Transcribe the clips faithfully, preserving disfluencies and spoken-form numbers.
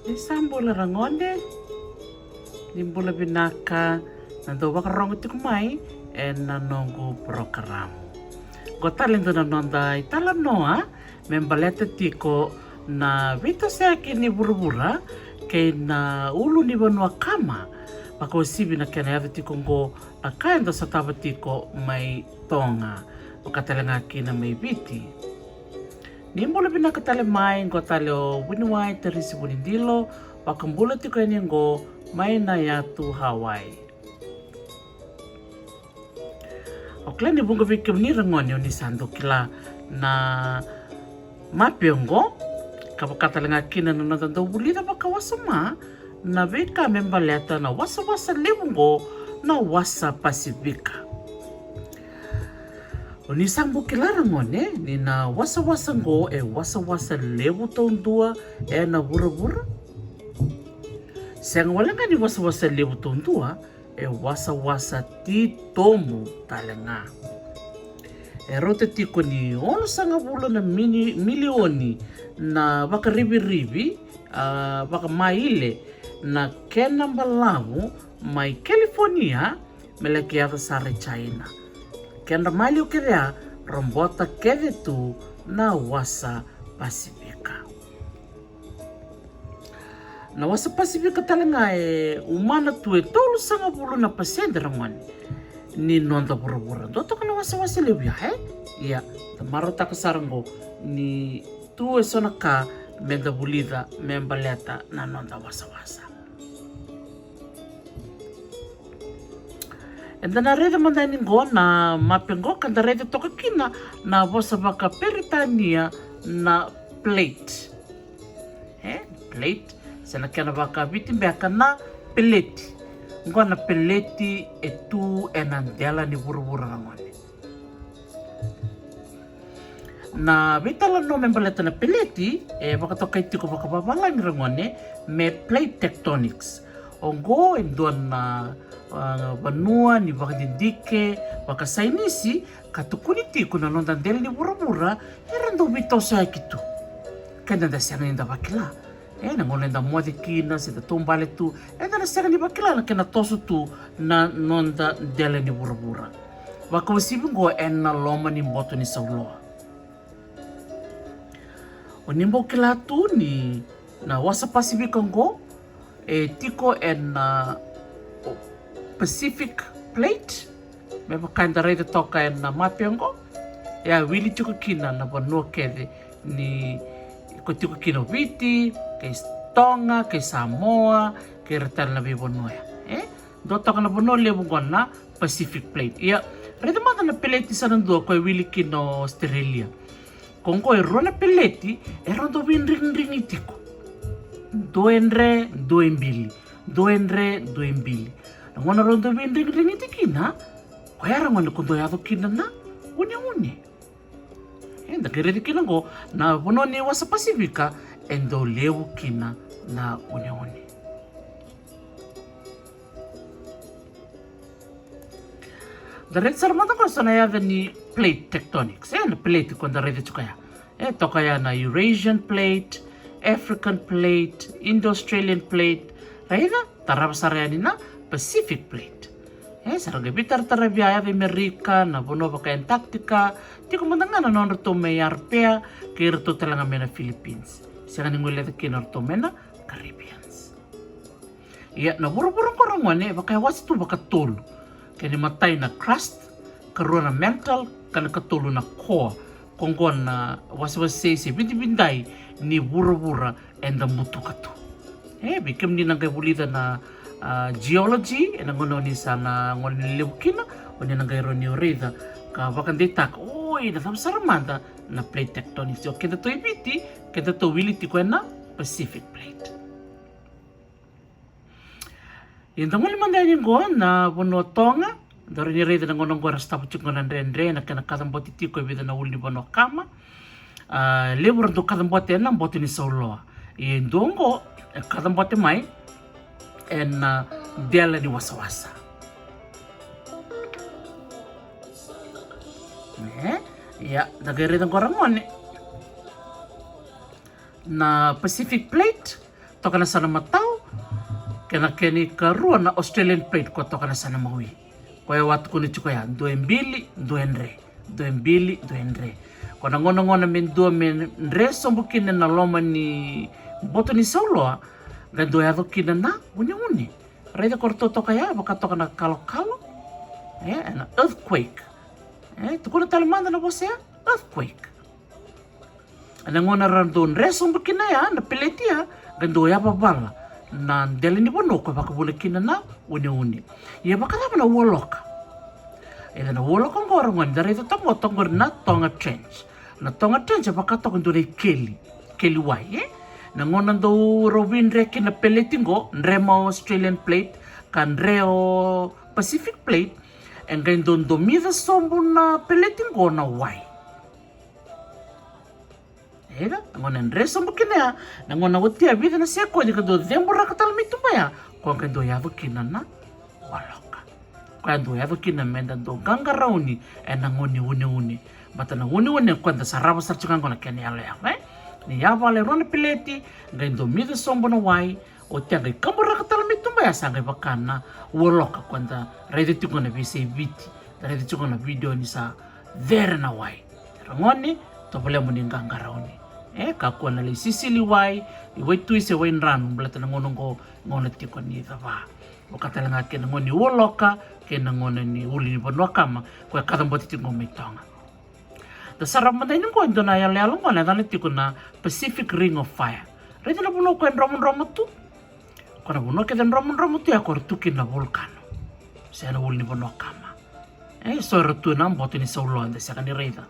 Ni sa bula ragone, ni bula vinaka na dau vakarogo tiko mai ena noqu porokaramu. Qo tale dua na noda italanoa me baleta tiko na veitosoyaki ni vuravura kei na ulunivanua kama, vakauasivi na kena yaco tiko qo na ka eda sotava tiko mai Toga, vaka tale ga kina mai Viti. Ni bula vinaka tale mai, qo tale o Vuniwai Tarisi Vunidilo, vakabula tiko yani qo mai na yatu Hawaii. Au kila ni vuqa vei kemuni ragone o ni sa dau kila na mape oqo, ka vaka tale ga kina na noda dau vulica vakawasoma na veika me baleta na wasawasa levu oqo, na wasa Pasifika. O ni sa bau kila ragone ni na wasawasa oqo e wasawasa levu taudua ena vuravura. Sega wale ga ni wasawasa levu taudua, e wasawasa titobu tale ga. E rauta tiko ni onosagavulu na mini-, milioni na vakarivirivi, a, vakamaile na kena balavu mai California me laki yaco sara i China. Kedra maliwa kece ya, robota kece tu na wasa Pasifika. Na wasa Pasifika tale ga e umana tu e tolusagavulu na pasede ragone ni noda vuravura. Dua toka na wasawasa levu ya, e? Ia, da marautaka sara oqo ni tu e so na ka me da vulica me baleta na noda wasawasa. Eda na raica mada yani qo na mape qo ka da raica toka kina na vosa vakaperitania na plate. E, plate, se na kena vakaviti beka na peleti. Qo na peleti e tu ena dela ni vuravura ragone. Na veitalanoa me baleta na peleti e vakatokai tiko vakavavalagi ragone me plate tectonics. Oqo e dua na, a, vanua ni vakadidike vakasainisi ka tukuni tiko na noda dela ni vuravura era dau veitosoyaki tu. Keda da sega ni da vakila. E, na gauna eda moce kina se da taubale tu, eda na sega ni vakila na kena toso tu na noda dela ni vuravura. Vakauasivi oqo ena loma ni boto ni sauloa. O ni bau kila tu ni na wasa Pasifika oqo e tiko ena, o, Pacific Plate, me vaka eda raica toka ena mape oqo. E a wili tiko kina na vanua kece ni ko tiko kina o Viti, kei Toga, kei Samoa, kei ira tale na veivanua ya. E? Dua toka na vanua levu oqo na Pacific Plate. Ia, raica mada na peleti sa na dua ko e wili kina o Australia. Ko oqo e rua na peleti e rau dau veidrigidrigi tiko. Dua e dre, dua e bili. Dua e dre, dua e bili. Na gauna rau dau veidrigidrigi tiko kina, koya ragone ko dau yaco kina na uneune. Eda qai raica kina oqo na vanua ni wasa Pasifika e dau levu kina na uneune. Da raica sara mada oqo so na yaca ni plate tectonics, e, na plate ko da raica tiko ya. E toka ya na Eurasian plate, African plate, Indo-Australian plate. Raica, tarava sara yani na Pacific plate. E, sa ra qai veitarataravi ya, yaca i Merika, na vanua vaka Antarctica, tiko mada ga na nodratou mai Arapea, kei iratou tale ga mai na Philippines. Sega ni guileca kina o ratou mai na Caribbeans. Ia, na vuravura oqo ragone e vaka e wase tu vakatolu. Kena imatai na crust, karua na mantle, ka na katolu na core. Ko oqo na wasewase se vidavidai ni vuravura eda butuka tu. E, vei kemuni na qai vulica na, a, geology, ena gauna o ni sa na gone lelevu kina, o ni na qai rawa ni o raica ka vakadeitaka, oi, na cava sara mada na plate tectonics. O kedatou i Viti, kedatou wili tiko ena Pacific plate. Ia da gole mada yani oqo na vanua Toga, da rawa ni raica na gauna oqo era sotava tiko na dredre, na kena kacabote tiko e vica na ulunivanua kama. A, levu era dau kacabote ena boto ni sauloa. Ia e dua oqo e kacabote mai ena, a, dela ni wasawasa. E, ia, da qai raica oqo ragone. Na Pacific Plate, toka na sana matau, kei na kena ikarua na Australian plate ko toka na sana mawi. Koya au a tukuna tiko ya, dua e bili, dua e dre, dua e bili, dua e dre. Ko na gonagona me dua me dre sobu kina na loma ni boto ni sauloa, qai dua yaco kina na uneune. Raica ko ratou toka ya, vaka toka na kalokalo. E, na earthquake. E, tukuna tale mada na vosa ya, earthquake. Ena gauna ra dau dre sobu kina ya na peleti ya, qai dau yavavala na dela ni vanua ko vakavuna kina na uneune. Ia vakacava na ualoka? Ia na ualoka oqo ragone, da raica toka, toka qori na Tonga Trench. Na Tonga Trench e vaka toka dua na ikeli, keli wai, e? Na gauna dau rau vidre kina na peleti qo, dre mai o Australian plate ka dre o Pacific plate, e qai dau domica sobu na peleti qo na wai. Ega, na gauna e dre sobu kina ya, na gauna oti ya vica na sekodi ka dau ceburaka tale mai tuba ya, ko qai dau yaco kina na ualoka. Koya dau yaco kina me da dau qaqarauni ena gauna ni uneune. Baleta na uneune koya da sarava sara tiko ga qo na kena yaloyalo, e? Ni yavala e rua na peleti, qai domica sobu na wai, oti ya qai kaburaka tale mai tuba ya, sa qai vaka na ualoka koya da raica tiko na veiyasai Viti, da raica tiko na vidio ni sa cere na wai. Ragone, tovolea mo ni qaqarauni. E, kakua na lai sisili wai, i waitui se waidranu, baleta na gauna oqo, gauna tiko ni cava. Vaka tale ga kei na gauna ni ualoka, kei na gauna ni ulu ni vanua kama, koya kacabote tiko mai Toga. Da sarava mada yani qo e dua na yaloyalo qo na yacana tiko na Pacific Ring of Fire. Raica na vanua koya e dromodromo tu. Ko na vanua kece dromodromo tu ya ko ra tu kina na volkano. Se na ulu ni vanua kama. E, so era tu ena boto ni sauloa, da sega ni raica.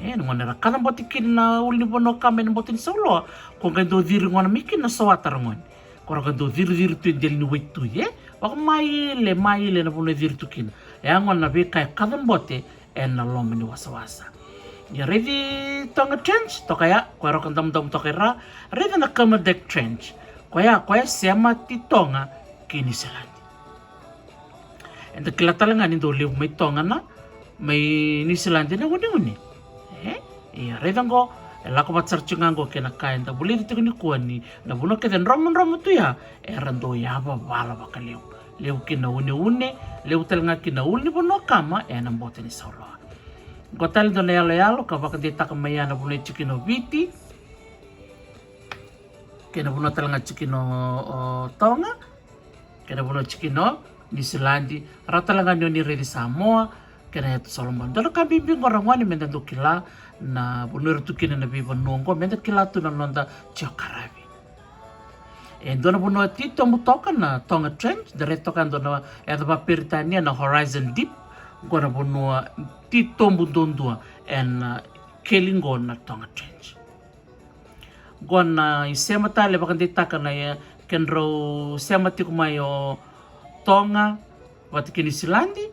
E, na gauna era kacabote kina na ulu ni vanua kama ena boto ni sauloa, ko qai dau ciri gona mai kina na sowata ragone. Ko ra qai dau ciriciri tu e dela ni waitui, e? Vaka maile, maile na vanua e ciri tu kina. E a gona na veika e kacabote ena loma ni wasawasa. Ia raici Tonga Trench, toka ya, koya rau ka damudamu toka i ra, raica na Kermadec Trench. Koya, koya sema ti Toga kei Niusiladi. Eda kila tale ga ni dau levu mai Toga na, mai Niusiladi na uneune. E? Ia raica qo, e lako vata sara tiko ga qo kei na ka eda vulica tiko nikua ni na vanua kece dromodromo tu ya, era dau yavavala vakalevu. Levu kina na uneune, levu tale ga kina na ulu ni vanua kama, ena boto ni sauloa. Qo tale dua na yaloyalo ka vakadeitaka mai ya na vanua e tiko kina o Viti, kei na vanua tale ga tiko kina o, o Toga, kei na vanua tiko kina o Niusiladi, rawa tale ga ni o ni raici Samoa, kei na Yatu Solomoni. Dua na ka bibi qo ragone me da dau kila na vanua era tu kina na veivanua qo, me da kila tu na noda geography. E dua na vanua titobu toka na Tonga Trench, da raica toka e dua na yaca vakaperitania na Horizon Deep, qo na vanua titobu duadua ena, a, keli qo na Tonga Trench. Qo na isema tale vakadeitaka na, e, kedrau sema tiko mai o Toga vata kei Niusiladi,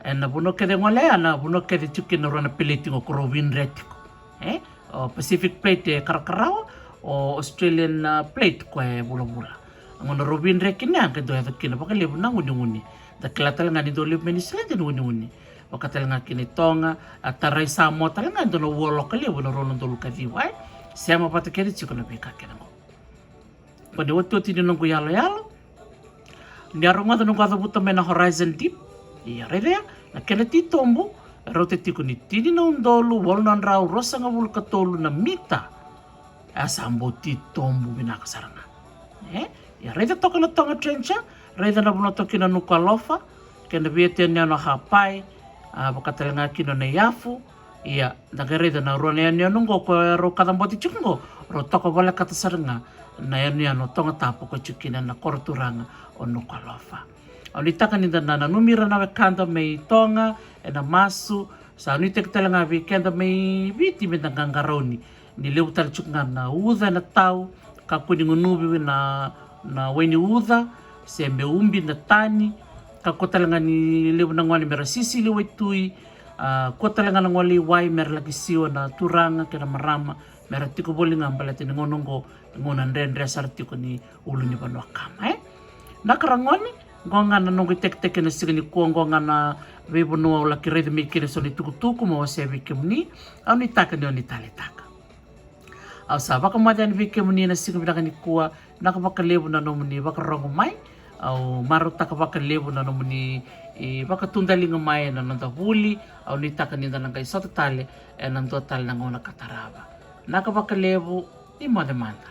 ena vanua kece gole ya, na vanua kece tiko kina rua na peleti qo ko rau vidre tiko. E? O Pacific Plate e karakarawa, o Australian, a, Plate koya e vulavula. A gauna rau vidre kina ya qai dau yaco kina vakalevu na uneune. Da kila tale ga ni dau levu mai Niusiladi na uneune. Vaka tale ga kina i Toga, a tarai Samoa tale ga e dua na ualoka levu na rua na udolu ka ciwa, e? Sema vata kece tiko na veika kece qo. Ko ni otioti ni noqu yaloyalo, ni a rogoca noqu a cavuta mai na Horizon Deep. Ia raica ya, na kena titobu e rauta tiko ni tini na udolu walu na drau ruasagavulu ka tolu na mita. E a sa bau titobu vinaka sara ga. E? Ia raica toka na Tonga Trench ya, raica na vanua toka kina Nuku'alofa, kei na veiyanuyanu o Hapai, a, vaka tale ga kina o Naiyafu. Ia, da qai raica na rua na yanuyanu qo ko rau kacabote tiko qo, rau toka volekata sara ga na yanuyanu o Tongatapu ko tiko kina na koro turaga o Nuku'alofa. Au nuitaka ni da na nanumi ira na wekada mai Toga ena masu, sa nuitaki tale ga vei keda mai Viti me da qaqarauni. Ni levu tale tiko ga na uca ena tau, kakua ni gunuvi na, na wai ni uca, se me ubi na tani, kakua tale ga ni levu na gone mera sisili waitui, a, kua tale ga na gole i wai mera laki siwa na turaga kei na marama, mera tiko voli ga baleta ni gauna oqo, gauna dredre sara tiko ni ulu ni vanua kama, e? Na ka ragone, qo ga na noqu itekiteki ena siga nikua, qo ga na veivanua au laki raica mai kina eso na itukutuku meu wasea vei kemuni, au nuitaka ni o ni taleitaka. Au sa vakamoce yani vei kemuni na siga vinaka nikua. Naka vakalevu na nomuni vakarogo mai. Au marautaka vakalevu na nomuni vakatudaliga mai na noda vuli. Au nuitaka ni da na qai sota tale ena dua tale na gauna ka tarava. Naka vakalevu, ni moce mada.